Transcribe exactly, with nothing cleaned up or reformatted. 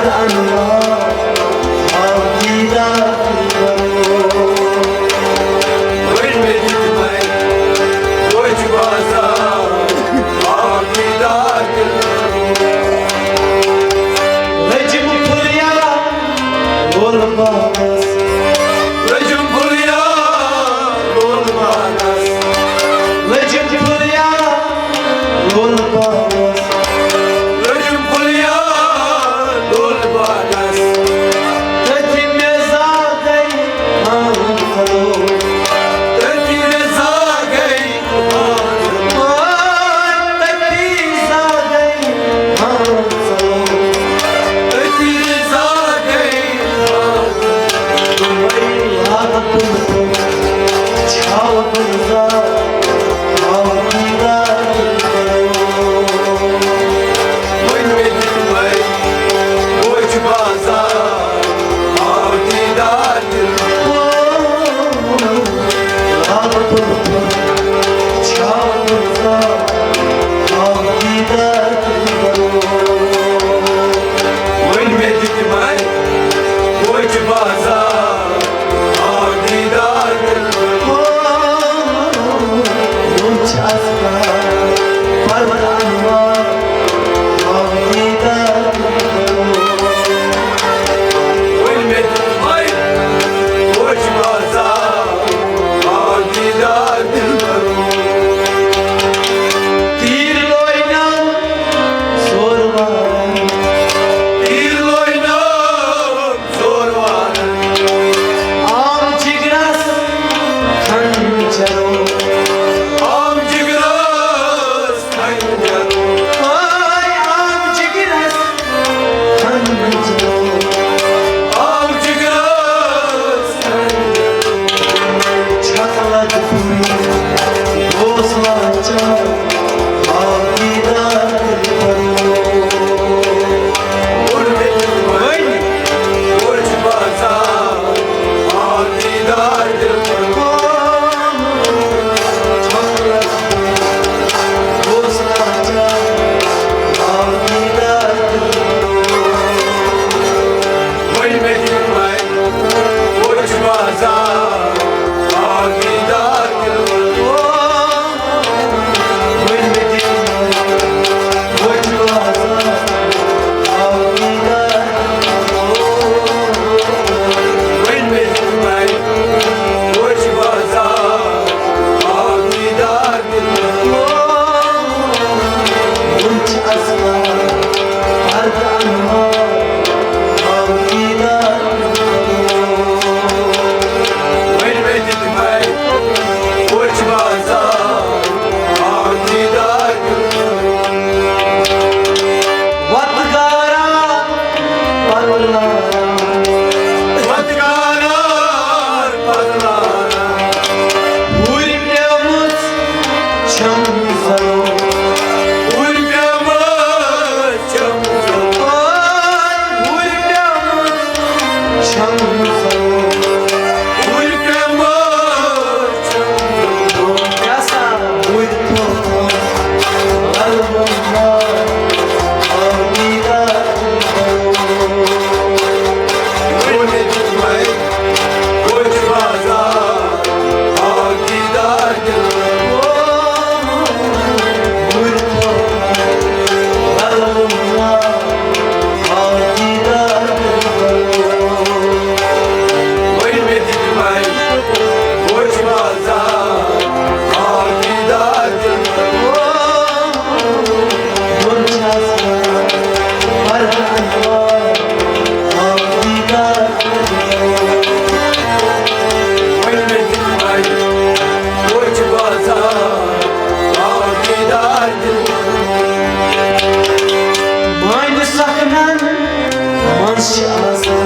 انوار، آو دیدار دلبرو۔ وۄنۍ مےٚ دِتۍ وۄنۍ کوچہِ بازار، آو دیدار دلبرو۔ لٔجِم پھُلیار لول باغس، لٔجِم پھُلیار لول باغس، لٔجِم پھُلیار لول باغس۔ لٔجِم پھُلیار لول باغس۔ تٔتی مےٚ زاگے آنٛگنو۔ تٔتی مےٚ زاگے آنٛگنو۔ تٔتی زاگے آنٛگنو۔ تٔتی زاگے آنٛگنو۔ وۄنۍ لاگہٕ بہٕ چھاوٕ گُلزار، آو دیدار دِلبرو۔ وۄنۍ مےٚ دِتۍ وۄنۍ کوچہِ بازار، آو دیدار دِلبرو۔ لاگہٕ بہٕ چھاوٕ گُلزار، آو دیدار دِلبرو۔ وۄنۍ مےٚ دِتۍ وۄنۍ کوچہِ بازار، آو دیدار دِلبرو۔ وۄنۍ چھِ اَسہِ کَران پَرٕ اَنوار، آو دیدار دِلبرو۔ وۄنۍ مےٚ دِتۍ وۄنۍ کوچہِ بازار، آو دیدار دِلبرو۔ تیٖر لوینم زور وارن، تیٖر لوینم زور وارن۔ عام جگرس خنجرو، عام جگرس خنجرو۔ ہاے عام جگرس خنجرو، عام جگرس خنجرو۔ چھکلک پھُرِتھ اوس لاچار، آو دیدار دِلبرو۔ وۄنۍ کوچہِ بازار، آو دیدار دِلبرو۔ چھکلک پھُرِتھ اوس لاچار، آو دیدار دِلبرو۔ وۄنۍ مےٚ دِتۍ وۄنۍ کوچہِ بازار، آو دیدار دِلبرو۔ وۄنۍ مےٚ دِتۍ وۄنۍ کوچہِ بازار، آو دیدار دِلبرو۔ وۄنۍ مےٚ دِتۍ وۄنۍ کوچہِ بازار، آو دیدار دِلبرو۔ وۄنۍ چھِ اَسہِ پَرٕ اَنوار، آو دیدار دِلبرو۔ وۄنۍ مےٚ دِتۍ وۄنۍ کوچہِ بازار، آو دیدار دِلبرو۔ وَتہٕ گارا پَرُن، وَتہٕ گارا پَرُن۔ ہُرۍ پیمٕژ چھَم زَنہٕ، ہُرۍ پیمٕژ چھَم زَنہٕ۔ ہُرۍ پیمٕژ چھَم زَنہٕ، ہُرۍ پیمٕژ چھَم زَنہٕ۔ کیٛاہ سا؟ ہُرۍ پیمٕژ لَلہٕ مۄنٛگ، آو دیدار دِلبرو۔ وۄنۍ مےٚ دِتۍ وۄنۍ کوچہِ بازار، آو دیدار دِلبرو۔ وۄنۍ مےٚ دِتۍ وۄنۍ کوچہِ بازار، آو دیدار دِلبرو۔ وۄنۍ چھَس بہٕ پَرٕ اَنوار، آو دیدار دِلبرو۔ وۄنۍ مےٚ دِتۍ وۄنۍ کوچہِ بازار، آو دیدار دِلبرو۔ مانہِ سخنن منٛز چھِ آسان